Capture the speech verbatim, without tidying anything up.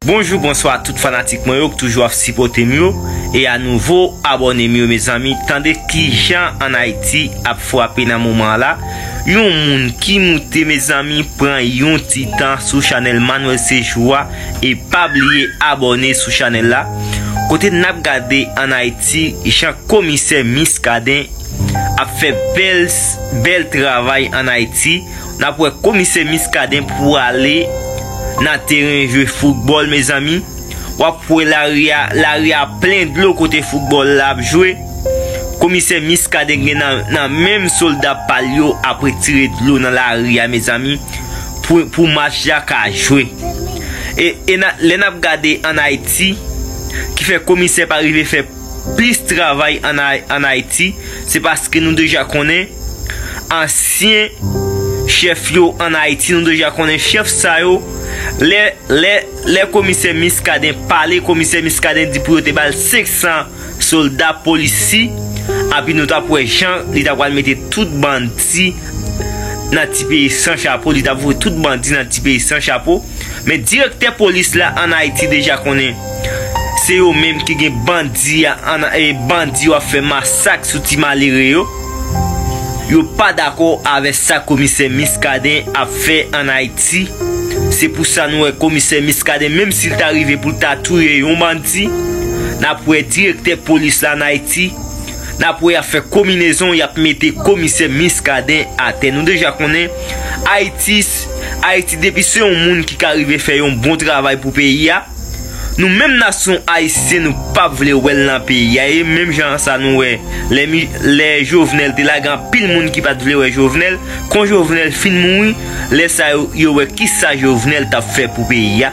Bonjou, bonswa tout fanatik mwen yo k toujou ap sipòte m yo e a nouvo abòne m yo, mezanmi. Tande kijan ann Ayiti ap frape nan moman an la. Yon moun ki moute, mezanmi, pran yon ti tan sou chanèl Manuel Sejour a e pa bliye abòne sou chanèl la. Kote n ap gade ann Ayiti jan komisè Muscadin ap fè bèl, bèl travay ann Ayiti. N ap wè komisè Muscadin pou ale nan teren jwe foutbòl, mezanmi. W ap wè lari a, lari a plen dlo kote foutbòl la ap jwe. Komisè Muscadin gen nan, nan menm sòlda pa l yo ap retire dlo nan lari a, mezanmi, pou, pou match la ka jwe. E, e na, lè n ap gade ann Ayiti, ki fè komisè pa rive fè plis travay ann Ay-, ann Ayiti, se paske nou deja konnen ansyen chèf yo ann Ayiti, nou deja konnen chèf sa yo, lè, lè, lè komisè Muscadin pale, komisè Muscadin di pou yo te ba l senk san sòlda, polisi, epi nou t ap wè jan li ta pral mete tout bandi nan ti peyi san chapo, li t ap voye tout bandi nan ti peyi san chapo. Men direktè polis la ann Ayiti deja konnen se yo menm ki gen bandi a, ann, e bandi yo ap fè masak sou ti malere yo. Yo pa dakò avè sa komisè Muscadin ap fè ann Ayiti. Se pou sa nou wè komisè Muscadin, menm si l ta rive pou l ta touye yon bandi, n ap wè direktè polis la ann Ayiti, n ap wè y ap fè konbinezon, y ap mete komisè Muscadin atè. Nou deja konnen Ayiti, Ayiti depi se yon moun ki ka rive fè yon bon travay pou peyi a, nou menm nasyon ayisyen, nou p ap vle wè l nan peyi a. E menm jan sa nou wè, lè mi, lè Jovenel te la, gen anpil moun ki pa t vle wè Jovenel. Kon Jovenel fin mouri, lè sa yo, yo wè kisa Jovenel t ap fè pou peyi a.